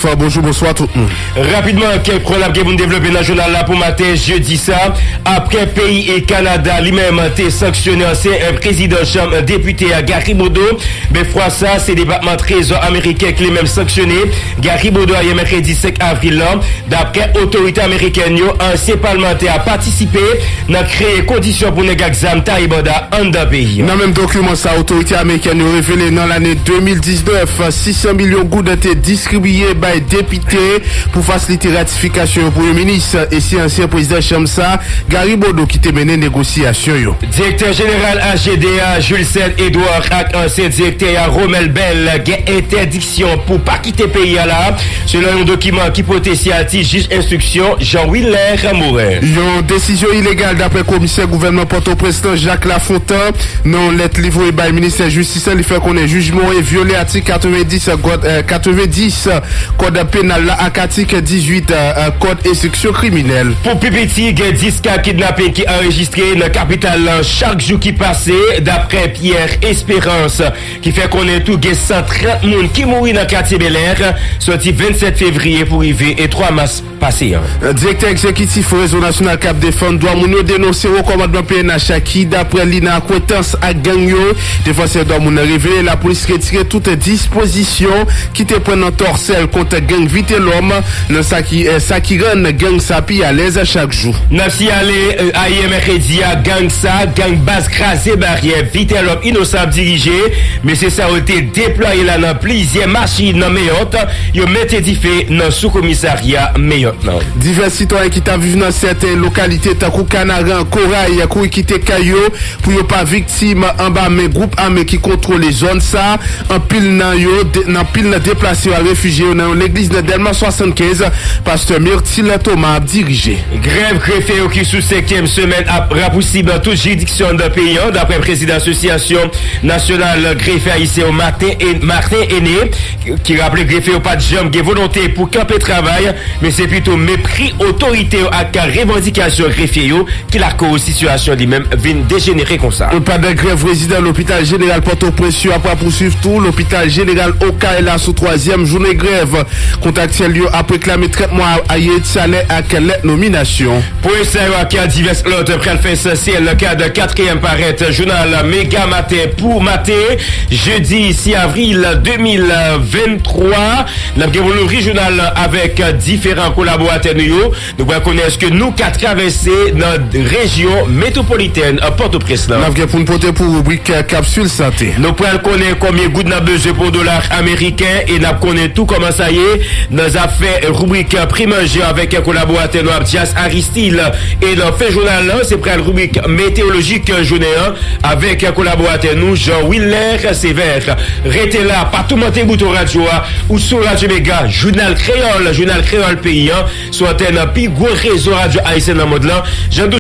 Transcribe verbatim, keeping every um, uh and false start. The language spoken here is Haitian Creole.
Bonjou, bonswa tout moun. Rapidman, kèk pwen n ap gen pou n devlope nan jounal la pou maten jedi sa. Apre peyi e Kanada li menm te sanksyone ansyen prezidan chanm depite a Gary Bodeau, men fwa sa se Depatman Trezò ameriken ki li menm sanksyone Gary Bodeau a yè mèkredi senk avril lan. Daprè otorite amerikèn yo, ansyen palmantè a patisipe nan kreye kondisyon pou nèg ak zam taye banda anndan peyi a. Nan menm dokiman sa, otorite amerikèn yo revele nan lane de mil diznèf, sis san milyon goud te distribiye bay depite pou fasilite ratifikasyon yon premye minis, e se ansyen prezidan chanm sa, Gary Bodeau, ki te mennen negosyasyon yo. Direktè jeneral A G D A, Julcène Edouard, ak ansyen direktè a, Romel Bell, gen entèdiksyon pou pa kite peyi a la, selon yon dokiman ki pote siyati jij enstriksyon Jean Willer Morin. Yon desizyon ilegal, daprè komisè gouvènman Pòtoprens lan, Jacques Lafontant, nan yon lèt li voye bay ministè jistis la, li fè konnen jij Morin vyole atik katrevenndis, kòd, eh, katrevenndis kòd penal la ak atik dizuit, eh, kòd enstriksyon kriminèl. Pou pi piti, gen dis ka kidnaping ki anrejistre nan kapital lan chak jou ki pase, daprè Pierre Espérance, ki fè konnen tou gen san trant moun ki mouri nan katye Bèlè, soti vennsèt fevriye pou rive e twa mas pase an. Direktè egzekitif Rezo Nasyonal k ap defann dwa moun yo denonse wo kòmandman P N H ki, daprè li, nan akwentans ak gang yo. Defansè dwa moun nan revele lapolis retire tout dispozisyon ki te pran nan Tòsèl kont gang Vitelòm, nan sa ki, eh, sa ki rann gang sa pi alèz chak jou. N ap siyale, eh, ayè mèkredi a, gang sa, gang baz Kraze Baryè, Vitelòm Inosan ap dirije, mesye sa yo te deplwaye la nan plizyè machin nan Meyòt, yo mete dife nan sou komisarya Meyòt lan. Divès sitwayen ki t ap viv nan sèten lokalite tankou Kanaran, Koray, kouri kite kay yo pou yo pa viktim anba men gwoup ame ki kontwole zòn sa. Anpil nan yo, de- nan pil nan deplase yo al refijye yo nan yon legliz nan Dèlma swasannkenz, pastè Myrtil Thomas ap dirije. Grèv grefye yo ki sou senkyèm semèn ap rapousib nan tout jiridiksyon anndan peyi an, daprè prezidan asosyasyon nasyonal grefye ayisyen yo, Martin E- Martin Aîné, ki raple grefye yo pa t janm gen volonte pou kanpe travay, men se pito mepri otorite yo ak revandikasyon grefye yo ki lakoz sitiyasyon li menm vin dejenere konsa. Pandan grèv rezidan lopital jeneral Pòtoprens yo ap rapouswiv tou, lopital jeneral Okay la sou twazyèm jounen grèv. Kontraktyèl yo ap reklame trant mwa ayè salè ak lèt nominasyon. Pwen sa yo ak divès lòt pral fè esansyèl nan kad katriyèm parèt jounal Mega Maten pou maten jedi sis avril de mil venntwa. N ap gen pou louvri jounal lan avèk diferan kolaboratè nou yo. Nou pral konnen èske nou ka travèse nan rejyon metwopolitèn Pòtoprens lan. N ap gen pou n pote pou ribrik Kapsil Sante. Nou pral konnen konbyen goud n ap bezwen pou yon dola ameriken e n ap konnen tou kòman sa ye nan zafè ribrik Pri Manje avèk kolaboratè nou Abdias Aristil. E nan fen jounal lan, se pral ribrik meteyolojik jounen an avèk kolaboratè nou Jean Willer Sévère. Rete la, pa toumante bouton radyo a, ou sou Radyo Mega, Jounal Kreyòl, Jounal Kreyòl peyi an, sou antèn pi gwo rezo radyo ayisyen nan mond lan. Jan